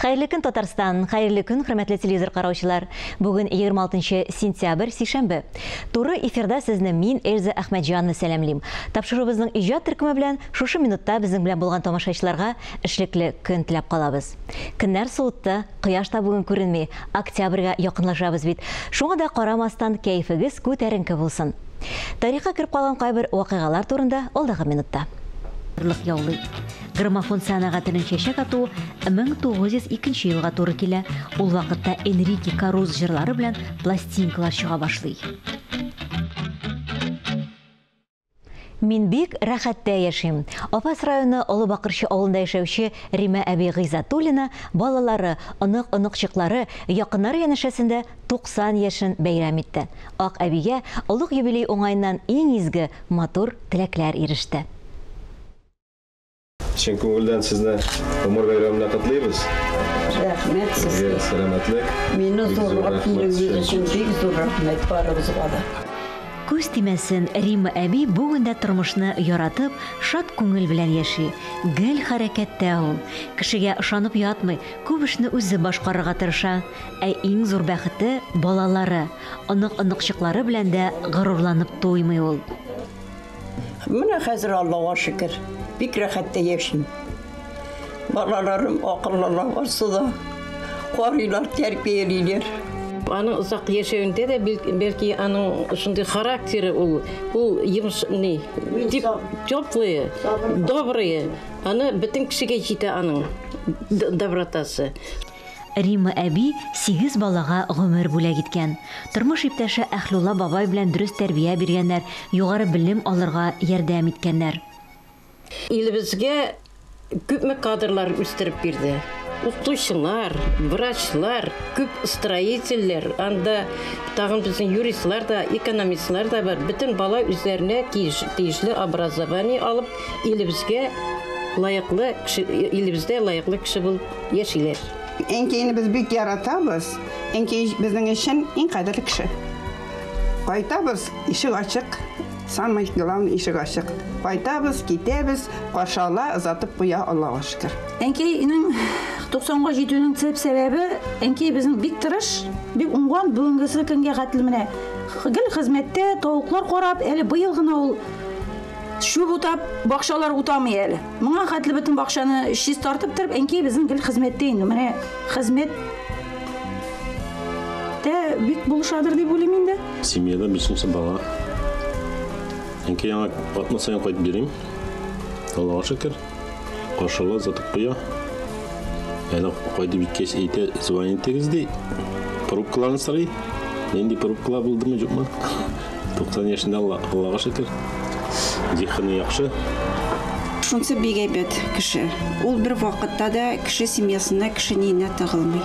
Хәерле көн, Татарстан! Хәерле көн, хөрмәтле телевизор караучылар! Бүген 26 сентябрь, сишәмбе. Туры эфирда сезне мин, Эльза Әхмәтҗанова сәламлим. Тапшыруыбызның иҗат төркеме белән шушы минутта безнең белән булган тамашачыларга эшлекле көн теләп калабыз. Көннәр суытты, кояш та бүген күренми, октябрьгә якынлашабыз бит. Шуңа да карамастан, кәефегез күтәренке булсын. Тарихка кереп калган кайбер вакыйгалар турында алдагы минутта. Лык яулый. Граммофон сәнәгатенең чәчәк атуы 1902 елга туры килә. Ул вакытта Энрике Каруз җырлары белән пластинкалар чыга башлый. Мин бик рәхәттә яшим. Апас районы Олы Бакырчы авылында яшәүче Римә әби Гыйззәтуллина балалары, онык-оныкчыклары, якыннары янәшәсендә 90 яшен бәйрәм итте. Ак әбигә олуг юбилей уңаеннан иң изге, матур теләкләр иреште. Чын күңелдән сезне гомер бәйрәме белән котлыйбыз. Рәхмәт сезгә. Сезгә сәламәтлек. Мине Бик зур зурлап рәхмәт килүегез сезгә. өчен бик зур рәхмәт барыгызга да. Күз тимәсен, Римма әби бүген дә тормышны яратып, шат күңел белән яши. Гел хәрәкәттә ул. Кешегә ышанып ятмый, күп эшне үзе башкарырга тырыша. Ә иң зур бәхете, балалары. Онык-оныкчыклары белән дә горурланып туймый ул. Менә хәзер Аллага шөкер, бик рәхәттә яшим. Балаларым акыллылар барсы да. Карыйлар, тәрбиялиләр. Аның озак яшәвендә дә бәлки аның шундый характеры ул, ул йомш, ни, тип, теплые, добрые. Аны бөтен кешегә җитә аның добротасы. Римма әби 8 балага гомер бүләк иткән. Тормыш иптәше Әхлулла бабай белән дөрес тәрбия биргәннәр, югары белем алырга ярдәм иткәннәр. Илебезгә күпме кадрлар үстереп бирде. Укытучылар, врачлар, күп строительләр, анда тагын безнең юристлар да, экономистлар да бар. Бөтен бала үзләренә тиешле образование алып, илебезгә лаеклы кеше, илебездә лаеклы кеше булып яшиләр. Әнкәйне без бик яратабыз. Әнкәй безнең өчен иң кадерле кеше. Кайтабыз, ишек ачык. Самый главный ишек ачык. Кайтабыз, китәбез, каршы ала, озатып куя, Аллага шөкер. Әнкәйнең 90-га җитүенең төп сәбәбе, әнкәй безнең бик тырыш, бик уңган, бүгенгесе көнгә хәтле менә гел хезмәттә, тавыклар карап, әле быел гына ул чүп утап, бакчалар утамый әле. Моңа хәтле бөтен бакчаны чистартып торып, әнкәй безнең гел хезмәттә инде. Менә хезмәт тә бик булышадыр дип уйлыйм инде. Семьяда бишенче бала. Әнкәй яңа атна саен кайтып йөрим. Аллага шөкер. Каршыла, озатып куя. Әле кайтып җиткәч әйтә, звонить итегез ди. Пробкаларны сорый. Нинди пробкалар булдымы, юкмы? 90 яшендә Аллага шөкер. Зиһене яхшы. Шунсы бик әйбәт кеше. Ул бер вакытта да кеше семьясына, кеше ниенә тыгылмый.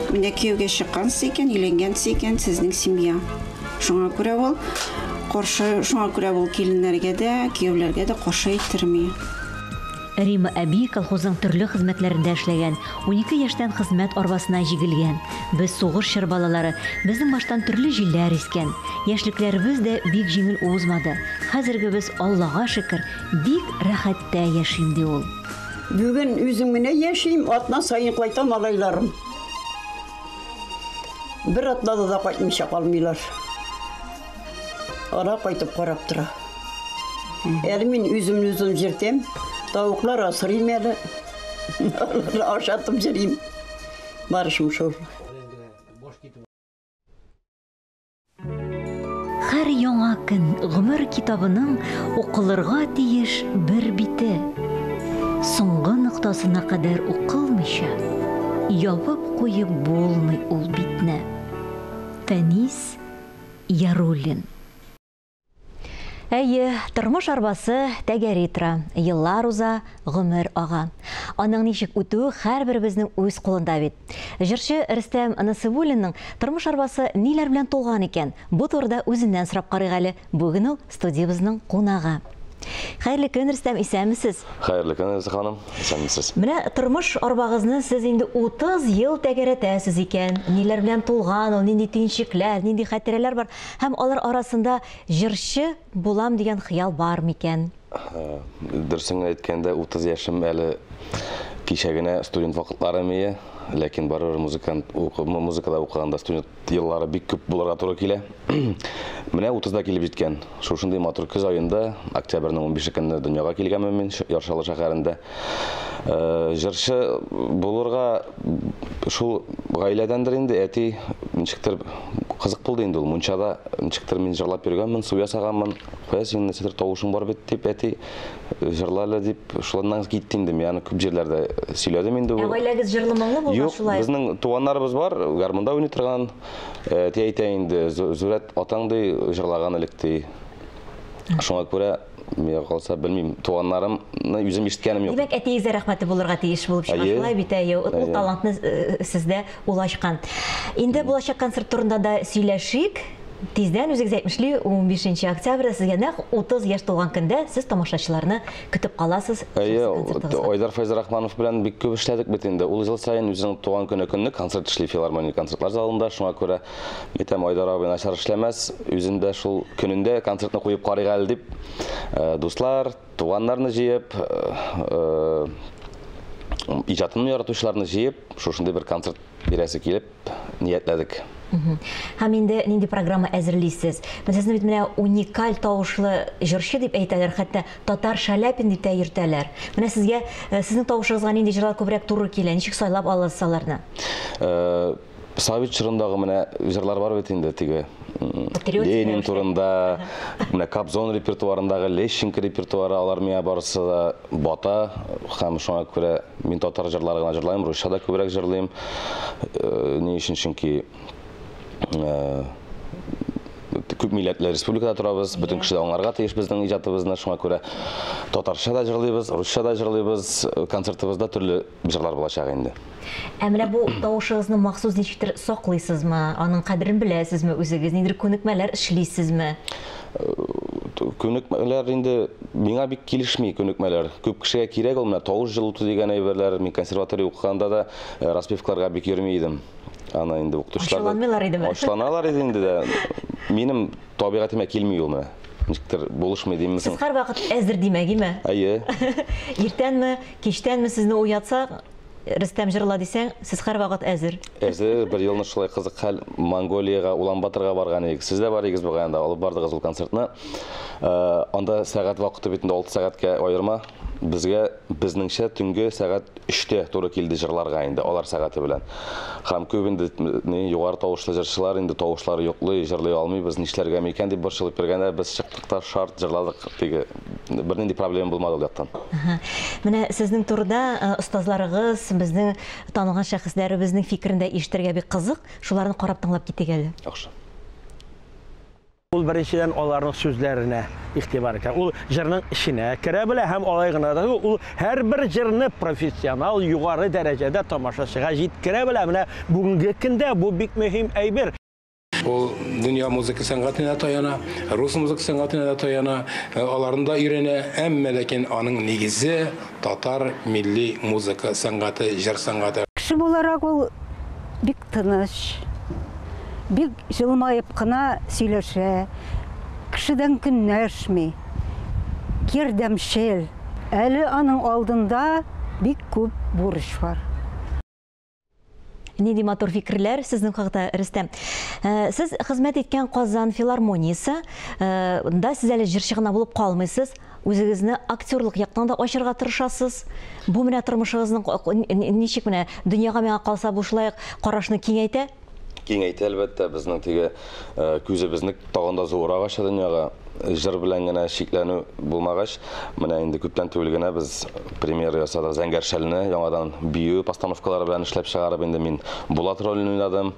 Менә кияүгә чыккансыз икән, өйләнгәнсез икән, сезнең семья. Шуңа күрә ул каршы, шуңа күрә ул киленнәргә дә, кияүләргә дә каршы әйттерми. Римма әби колхозның төрле хезмәтләрендә эшләгән, 12 яшьтән хезмәт арбасына җигелгән. Без сугыш чоры балалары, безнең баштан төрле җилләр искән. Яшьлекләребез дә бик җиңел узмады. Хәзерге без, Аллага шөкер, бик рәхәттә яшим, ди ул. Бүген үзем генә яшим, атна саен кайта малайларым. Бер атнада да кайтмыйча калмыйлар. Ара кайтып карап тора. Әле мин үземне үзем җиртәм, тавыклар асрыйм әле. Аларны ашатып йөрим. Барышым шул. Һәр яңа көн гомер китабының укылырга тиеш бер бите. Соңгы ноктасына кадәр укылмыйча, ябып куеп булмый ул битне. Фәнис Яруллин. Әйе, тормыш арбасы тәгәри тора. Еллар уза, гомер ага. Аның ничек үтүе һәрберебезнең үз кулында бит. Җырчы Рөстәм Насыйбуллинның тормыш арбасы ниләр белән тулган икән? Бу турыда үзеннән сорап карыйк әле. Бүген ул студиябезнең кунагы. Хәерле көн, Рөстәм, исәнмесез? Хәерле көн, Эльза ханым, исәнмесез. Менә тормыш арбагызны сез инде 30 ел тәгәрәтәсез икән. Ниләр белән тулган ул, нинди төенчекләр, нинди хатирәләр бар һәм алар арасында җырчы булам дигән хыял бар микән? Дөресен әйткәндә, 30 яшем әле Кичә генә студент вакытлары мие, ләкин барыбер музыкант музыкада укыганда студент еллары бик күп булырга туры килә. Менә 30-да килеп җиткән. Шушындый матур көз аенда, октябрьнең 15 көнне дөньяга килгәнмен мин Яр Чаллы шәһәрендә. Җырчы булырга шул гаиләдәндер инде, әти ничектер кызык булды инде ул. Мунчада ничектер мин җырлап йөргәнмен, су ясаганмын. Кая синең нәрсәдер тавышың бар бит дип әти җырла әле дип шуланнан китте инде. Мин аны күп җирләрдә сөйләдем инде. Ә гаиләгез җырлы моңлы булган Юк, шулай? Безнең туганнарыбыз бар, гармунда уйный торган. Әти әйтә инде, Зүрәт атаң ди җырлаган элек ди. Шуңа күрә миңа калса белмим, туганнарымны үзем ишеткәнем юк. Димәк, әтиегез дә рәхмәтле булырга тиеш булып чыга. Шулай бит, әйе. Ул талантны сездә ул ачкан. Инде булачак концерт турында да сөйләшик. Тиздән үзегез әйтмешли, 15 октябрьдә сезгә нәкъ 30 яшь тулган көндә сез тамашачыларны көтеп каласыз. Әйе, Айдар Фәйзрахманов белән бик күп эшләдек бит инде. Ул ел саен үзенең туган көне көнне концерт эшли филармония концертлар залында. Шуңа күрә әйтәм, Айдар абый начар эшләмәс, үзен дә шул көнендә концертны куеп карыйк әле дип, дуслар, туганнарны җыеп, иҗатымны яратучыларны җыеп, шушындый бер концерт бирәсе килеп ниятләдек. Һәм инде нинди программа әзерлисез? Менә сезне бит менә уникаль тавышлы җырчы дип әйтәләр, хәтта татар Шаляпин дип тә йөртәләр. Менә сезгә, сезнең тавышыгызга нинди җырлар күбрәк туры килә? Ничек сайлап аласыз аларны? Совет чорындагы менә җырлар бар бит инде, теге Ленин турында, менә Кобзон репертуарындагы, Лещенко репертуары, алар миңа барысы да бата, һәм шуңа күрә мин татар җырлары гына җырлыйм, русча да күбрәк җырлыйм. Ни өчен? Чөнки күп милләтле республикада торабыз, бөтен кеше дә аңларга тиеш безнең иҗатыбызны, шуңа күрә татарча да җырлыйбыз, русча да җырлыйбыз, концертыбызда төрле җырлар булачак инде. Ә менә бу тавышыгызны махсус ничектер саклыйсызмы? Аның кадерен беләсезме үзегез? Ниндидер күнекмәләр эшлисезме? Күнекмәләр инде миңа бик килешми күнекмәләр. Күп кешегә кирәк ул, менә тавыш җылыту дигән әйберләр. Мин консерватория укыганда да распевкаларга бик йөрми идем. Аны инде укытучылар Ачуланмыйлар идеме? Ачуланалар иде инде дә. Минем табигатемә килми ул менә. Ничектер булышмый димме соң? Сез һәрвакыт әзер димәк, име? Әйе. Иртәнме, кичтәнме сезне уятса, Рөстәм җырла дисәң, сез һәрвакыт әзер. Әзер. Бер елны шулай кызык хәл, Монголиягә, Улан-Баторга барган идек. Сез дә бар идегез бугай анда, алып бардыгыз ул концертны. Анда сәгать вакыты бит инде 6 сәгатькә аерма. Безгә, безнеңчә, төнге сәгать 3-тә туры килде җырларга инде, алар сәгате белән. Һәм күп инде ни, югары тавышлы җырчылар инде тавышлары йоклый, җырлый алмыйбыз, нишләргә микән дип борчылып йөргәндә, без чыктык та шарт җырладык. Теге бернинди проблема булмады ул яктан. Менә сезнең турыда остазларыгыз, безнең танылган шәхесләребезнең фикерен дә ишетергә бик кызык. Шуларны карап тыңлап китик әле. Яхшы. Ул беренчедән аларның сүзләренә игътибар итә. Ул җырның эченә керә белә һәм алай гына да түгел, ул һәрбер җырны профессионал югары дәрәҗәдә тамашачыга җиткерә белә. Менә бүгенге көндә бу бик мөһим әйбер. Ул дөнья музыка сәнгатенә таяна, рус музыка сәнгатенә дә таяна, аларны да өйрәнә, әмма ләкин аның нигезе татар милли музыка сәнгате, җыр сәнгате. Кеше буларак ул бик тыныч, бик җылмаеп кына сөйләшә, кешедән көнләшми, ярдәмчел. Әле аның алдында бик күп бурыч бар. Нинди матур фикерләр сезнең хакта, Рөстәм. Сез хезмәт иткән Казан филармониясе, да сез әле җырчы гына булып калмыйсыз, үзегезне актерлык яктан да ачырга тырышасыз. Бу менә тормышыгызның ничек менә дөньяга миңа калса бу шулай ук карашны киңәйтә? Киңәйтә, әлбәттә, безнең теге күзебезне тагын да зуррак ача дөньяга. Җыр белән генә чикләнү булмагач, менә инде күптән түгел генә без премьера ясадык Зәңгәр шәлне, яңадан бию постановкалары белән эшләп чыгарып, инде мин Булат ролен уйнадым.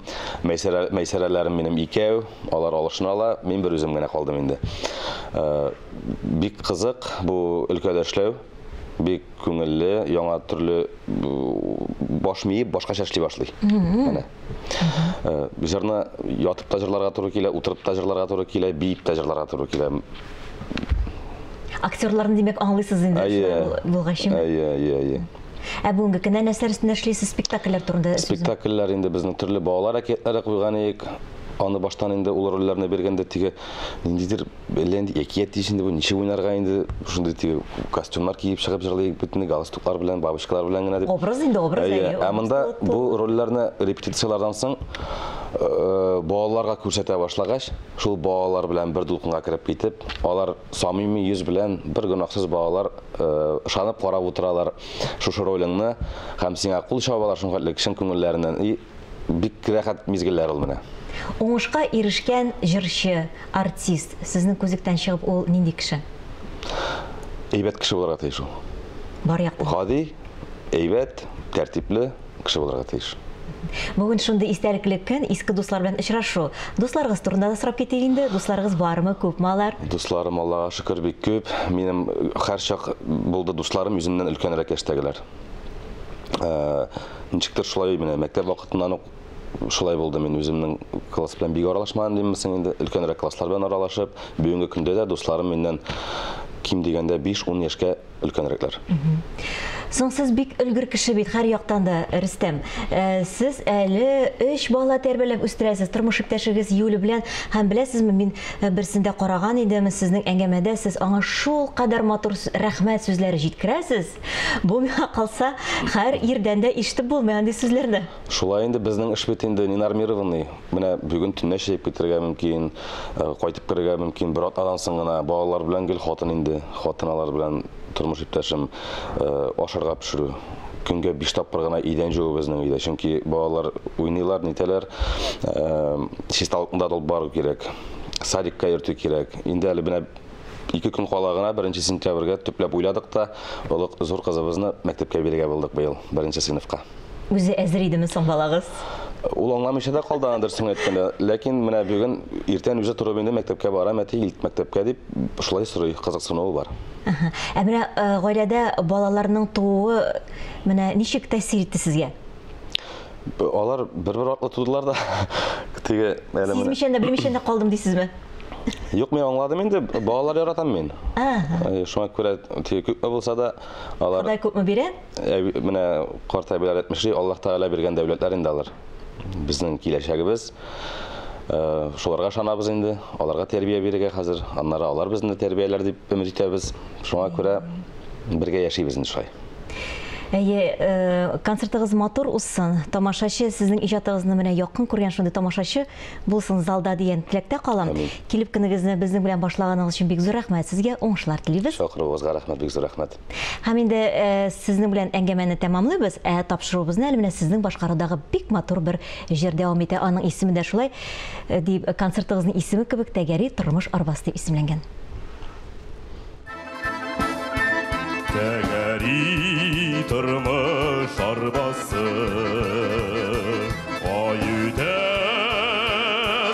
Мәйсәрә, мәйсәрәләрем минем икәү, алар алышына ала, мин бер үзем генә калдым инде. Бик кызык бу өлкәдә эшләү, бик күңелле, яңа төрле баш мие башкача эшли башлый. Менә. Җырны ятып та җырларга туры килә, утырып та җырларга туры килә, биеп тә җырларга туры килә. Актерларны, димәк, аңлыйсыз инде шулай булгач. Әйе, әйе, әйе. Ә бүгенге көндә нәрсәләр өстендә эшлисез, спектакльләр турында сүз? Спектакльләр инде безнең төрле балалар әкиятләре куйган идек. Аны баштан инде ул рольләрне биргәндә теге ниндидер әллә инде әкият дисен инде бу, ничек уйнарга инде, шундый теге костюмнар киеп чыгып җырлый бөтен галстуклар белән, бабочкалар белән генә дип. Образ инде, образ, Әйе, әйе, ә монда бу рольләрне репетицияләрдән соң балаларга күрсәтә башлагач, шул балалар белән бер дулкынга кереп китеп, алар самими йөз белән, бер гөнаһсыз балалар ышанып карап утыралар шушы ролеңне һәм сиңа кул чабалар шуның хәтле чын күңелләреннән. И бик рәхәт мизгелләр ул менә. Уңышка ирешкән җырчы, артист, сезнең күзлектән чыгып ул нинди кеше? Әйбәт кеше булырга тиеш ул. Бар яктан. Гади, әйбәт, тәртипле кеше булырга тиеш. Бүген шундый истәлекле көн, иске дуслар белән очрашу. Дусларыгыз турында да сорап китик инде. Дусларыгыз бармы, күпме алар? Дусларым, Аллага шөкер, бик күп. Минем һәрчак булды дусларым үземнән өлкәнрәк яшьтәгеләр. Ничектер шулай менә мәктәп вакытыннан ук шулай булды. Мин үземнең класс белән бик аралашмадым димме инде, өлкәнрәк класслар белән аралашып, бүгенге көндә дә дусларым миннән ким дигәндә 5-10 яшькә өлкәнрәкләр. Соң сез бик өлгер кеше бит һәр яктан да, Рөстәм. Сез әле 3 бала тәрбияләп үстерәсез, тормыш иптәшегез Юля белән. Һәм беләсезме, мин берсендә караган идем, сезнең әңгәмәдә сез аңа шул кадәр матур рәхмәт сүзләре җиткерәсез. Бу миңа калса, һәр ирдән дә ишетеп булмый андый сүзләрне. Шулай инде безнең эш бит инде ненормированный. Менә бүген төнлә чыгып китәргә мөмкин, кайтып керергә мөмкин. Бер атнадан соң гына балалар белән гел хатын инде, хатын алар белән тормыш иптәшем ашарга пешерү. Көнгә 5 тапкыр гына идән җуу безнең өйдә, чөнки балалар уйныйлар, нитәләр, чисталыкны да алып бару кирәк, садикка йөртү кирәк. Инде әле менә 2 көн кала гына 1 сентябрьгә төпләп уйладык та, олы зур кызыбызны мәктәпкә бирергә булдык быел, 1 сыйныфка. Үзе әзер идеме соң балагыз? Ул аңламыйча да калды аны дөресен әйткәндә. Ләкин менә бүген иртән үзе торып инде мәктәпкә барам, әти, илт мәктәпкә дип шулай сорый, кызыксынуы бар. Ә менә гаиләдә балаларның тууы менә ничек тәэсир итте сезгә? Алар бер-бер артлы тудылар да. Теге әле менә Сизмичә дә, белмичә дә калдым дисезме? Юк, мин аңладым инде, балалар яратам мин. Шуңа күрә теге күпме булса да алар Ходай күпме бирә? Менә карт әбиләр әйтмешли, Аллаһ Тәгалә биргән дәүләтләр инде алар. Безнең киләчәгебез. Шуларга ышанабыз инде, аларга тәрбия бирергә хәзер, аннары алар безне тәрбияләр дип өмет итәбез. Шуңа күрә бергә яшибез инде шулай. Әйе, концертыгыз матур узсын. Тамашачы сезнең иҗатыгызны менә якын күргән шундый тамашачы булсын залда дигән теләктә калам. Килеп көнегезне безнең белән башлаганыгыз өчен бик зур рәхмәт сезгә, уңышлар телибез. Чакыруыгызга рәхмәт, бик зур рәхмәт. Һәм инде сезнең белән әңгәмәне тәмамлыйбыз, ә тапшыруыбызны әле менә сезнең башкарудагы бик матур бер җыр дәвам итә. Аның исеме дә шулай дип, концертыгызның исеме кебек Тәгәри тормыш арбасы дип исемләнгән. Тәгәри тормыш арбасы, ай үтә,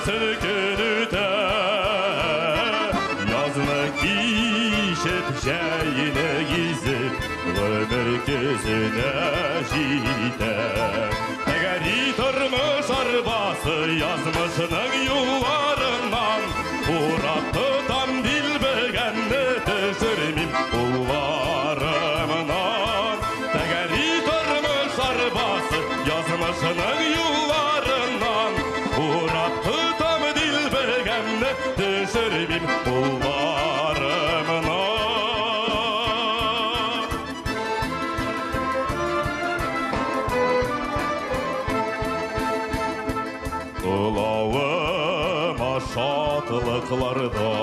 көн үтә, язны кичеп, җәйне гизеп, гомер көзенә җитә. Тәгәри тормыш арбасы, язмышның юлларыннан урап тотам дилбегәнне, төшермим кулларымнан. Тәгәри тормыш арбасы, язмышның юлларыннан урап тотам дилбегәнне, төшермим кулларымнан. Кылавыма шатлыкларда,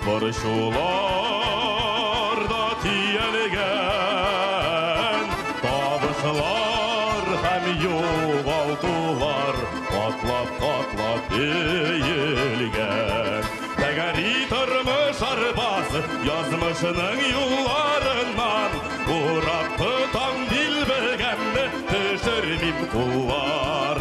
борчуларда төялгән, табышлар һәм югалтулар катлап-катлап өелгән. Тәгәри тормыш арбасы, язмышның юлларыннан урап тотам дилбегәмне, төшермим кулларымнан.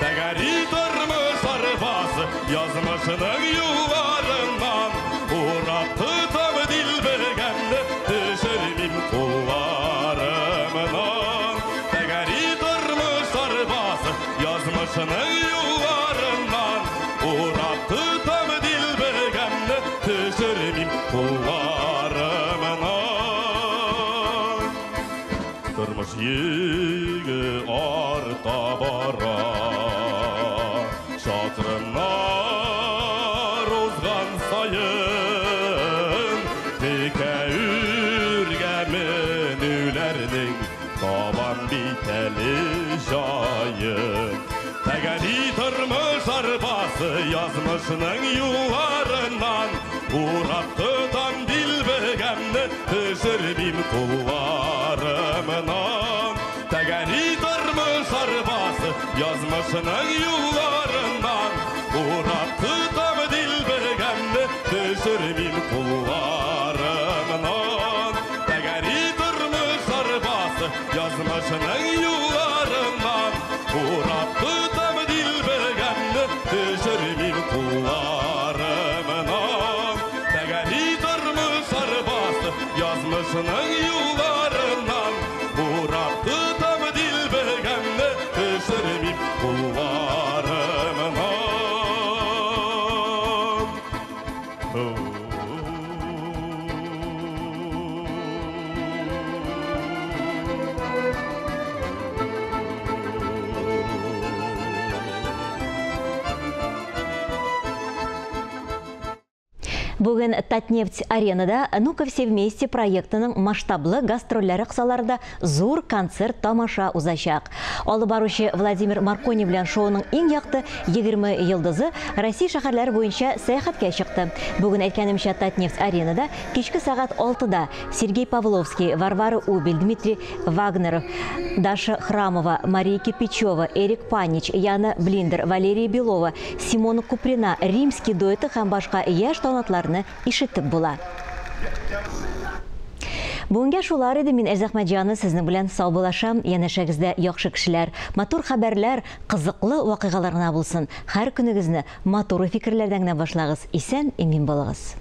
Тәгәри тормыш арбасы, язмышның юлларыннан урап тотам дилбегәмне, төшермим кулларымнан. Тәгәри тормыш арбасы, язмышның юлларыннан урап тотам дилбегәмне, төшермим кулларымнан. Тормыш йөге арта бара, Табам бит әле җаен. Тәгәри тормыш арбасы язмышның юлларыннан урап тотам дилбегәмне, төшермим кулларымнан. Тәгәри тормыш арбасы язмышның юлларыннан урап тотам дилбегәмне, төшермим кулларымнан. Тәгәри тормыш арбасы язмышның юлларыннан урап тотам дилбегәмне, төшермим кулларымнан. Тәгәри тормыш арбасы язмышның юлларыннан урап тотам дилбегәмне, төшермим кулларымнан. Бүген Татнефть аренада «Ну-ка все вместе» проектының масштаблы гастрольләре кысаларында зур концерт тамаша узачак. Алып баручы Владимир Маркони белән шоуның иң якты 20 йолдызы Россия шәһәрләре буенча сәяхәткә чыкты. Бүген, әйткәнемчә, Татнефть аренада кичке сәгать 6-да Сергей Павловский, Варвара Убель, Дмитрий Вагнеров, Даша Храмова, Мария Кирпичева, Эрик Панич, Яна Блиндер, Валерия Белова, Симона Куприна, Римский дуэты һәм башка яшь талантларны ишетеп була. Бүгенгә шулар иде. Мин Эльза Әхмәтҗанова сезнең белән саубуллашам. Янәшәгездә яхшы кешеләр, матур хәбәрләр, кызыклы вакыйгалар гына булсын. Һәр көнегезне матур фикерләрдән генә башлагыз. Исән, имин булыгыз.